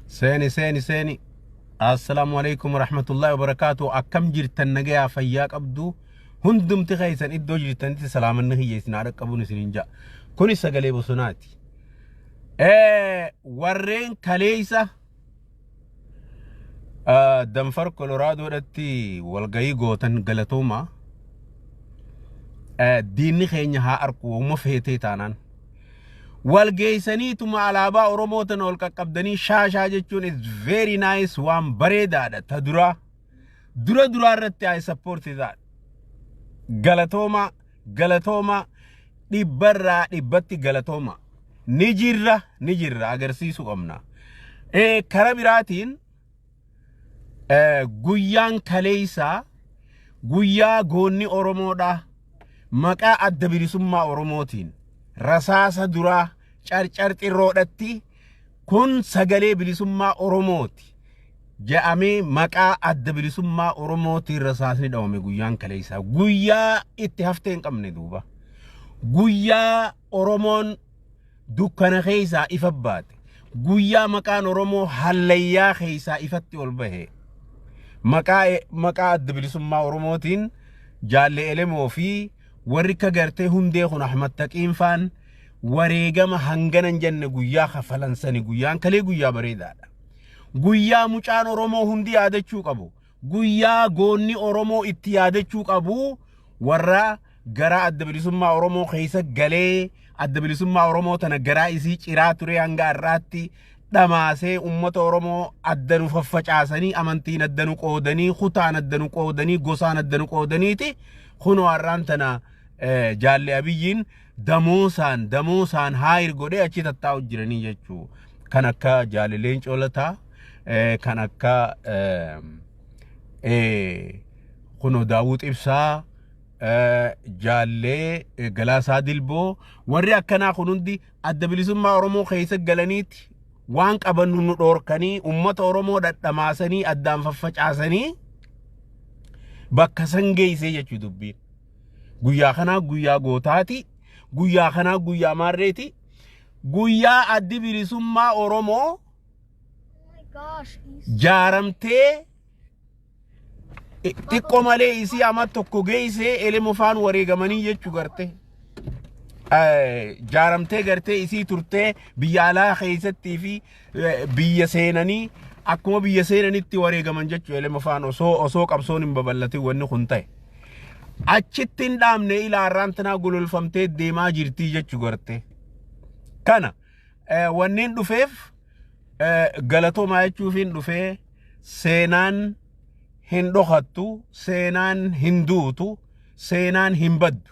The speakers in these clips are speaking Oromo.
Seeni, seeni, seeni. Assalaamu alaikum warahmatullahi wabarakaatu. Akkam jirtan? Nagayaa, fayyaa qabdu? Hundumti keessan iddoo jirtanitti salaamanni kiyya isin haadha qabuun isiniin ja'a. Kunis sagalee bosonaati. Warreen kaleessa Danfar Koloraadoodhatti walgahii gootan, galatooma. Diinni keenya haa arku, uumma feetee taanaan. Walgeessaniituma alaabaa Oromoo tana ol qaqqabdanii shaashaa jechuun is very nice, waan bareedaadha. Ta duraa. Dura duraa irratti I support that. Galatooma, galatooma, dhibbarraa dhibbatti galatooma. Ni jirra, ni jirra agarsiisuu qabna. Kara biraatiin guyyaan kaleessaa guyyaa goonni Oromoodha. Maqaa Adda Bilisummaa Oromootiin rasaasa duraa Carcar Xirroodhatti, kun sagalee bilisummaa Oromooti je'amee, maqaa Adda Bilisummaa Oromootiin rasaasni dhawame guyyaan kaleessaa. Guyyaa itti haftee hin qabne duuba. Guyyaa Oromoon dukkana keessaa ifa baate. Guyyaa maqaan Oromoo hallayyaa keessaa ifatti ol bahe. Maqaa Adda Bilisummaa Oromootiin Jaalle Elemoo fi warri akka gartee hundee kun Ahmad Taqiin faan wareegama hangana hin jenne guyyaa kafalansani, guyyaan kalee guyyaa bareedaadha. Guyyaa mucaan Oromoo hundi yaadachuu qabu. Guyyaa goonni Oromoo itti yaadachuu qabu, warra gara Adda Bilisummaa Oromoo keessa galee Adda Bilisummaa Oromoo tana garaa isii ciraa ture, hanga har'aatti dhamaasee uummata Oromoo adda nu faffacaasanii, amantiin adda nu qoodanii, kutaan adda nu qoodanii, gosaan adda nu qoodaniiti, kunoo har'aan tana Jaalle Abiyyiin damoosaan damoosaan haayir godhee achi tattaa'u jiranii jechuu. Kan akka Jaalle Leencoo Lataa, kan akka kunoo Daawud Ibsaa, Jaallee Galaasaa Dilboo, warri akkanaa kun hundi Adda Bilisummaa Oromoo keessa galaniiti waan qabannu nu dhoorkanii, ummata Oromoo dhadhamaasanii, addaan faffacaasanii bakka san geessee jechuu dubbiin. Guyyaa kanaa guyyaa gootaati. Guyyaa kanaa guyyaa maarreeti. Guyyaa Addi Bilisummaa Oromoo Oh my gosh. Jaaramtee xiqqoo malee isii ama tokko geessee Elemo faan wareegamanii jechuu garte. Jaaramtee gartee isii turtee biyya alaa keessattii fi biyya seenanii, akkuma biyya seenanitti wareegaman jechuu Elemo faan, osoo qabsoon hin babal'atin wanni kun ta'e. Achitti hin dhaabne, ilaa har'aan tanaa gololfamtee deemaa jirtii jechuu garte. Kana wanneen dhufeef galatoomaa jechuufiin dhufee. Seenaan hin dhokattu, seenaan hin duutu, seenaan hin baddu.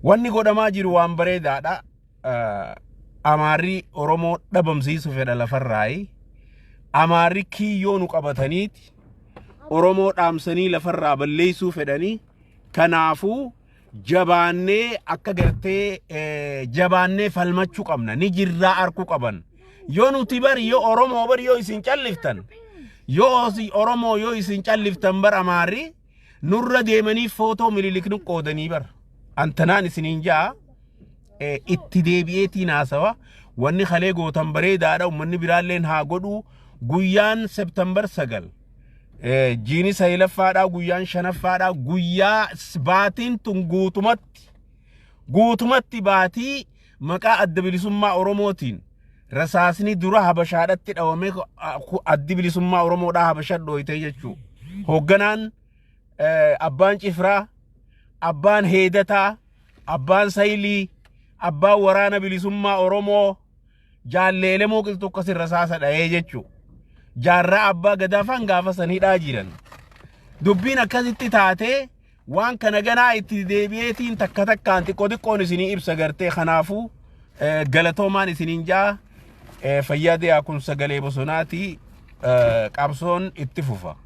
Wanni godhamaa jiru waan bareedaadha. Amaarri Oromoo dhabamsiisu fedha lafarraayi. Amaarri kiyyoo nu qabataniiti. Oromoo dhaamsanii lafarraa balleessuu fedhanii. Kanaafuu jabaannee akka gartee jabaannee falmachuu qabna. Ni jirraa arkuu qaban. Yoo nuti bari, yoo Oromoo bari, yoo isin calliftan, yoo Oromoo yoo isin calliftan bar, Amaarri nurra deemanii footoo Minilik nu qoodanii bar. Antanaan isiniin ja'a, itti deebi'eetiin haasawa. Wanni kalee gootan bareedaadha. Uummanni biraalleen haa godhu. Guyyaan September 9, jiini saglaffaadhaa, guyyaan shanaffaadhaa, guyyaa baatiin tun guutumatti guutumatti baatii maqaa Adda Bilisummaa Oromootiin rasaasni dura Habashaadhatti dhawamee, Addi Bilisummaa Oromoodhaa Habasha dhooytee jechuu. Hoogganaan abbaan Cifraa, abbaan Heedataa, abbaan Sayilii, abbaan Waraana Bilisummaa Oromoo Jaallee Elemoo Qilxuu akkas rasaasa dhahee jechuu. Jaarraa Abbaa Gadaa faan gaafa san hidhaa jiran. Dubbiin akkasitti taatee, waan kana ganaa itti deebi'eetiin takka takkaan xiqqoo xiqqoon isinii ibsa gartee. Kanaafuu galatoomaan isiniin jaa, fayyaa deeyaa. Kun sagalee bosonaati, qabsoon itti fufa.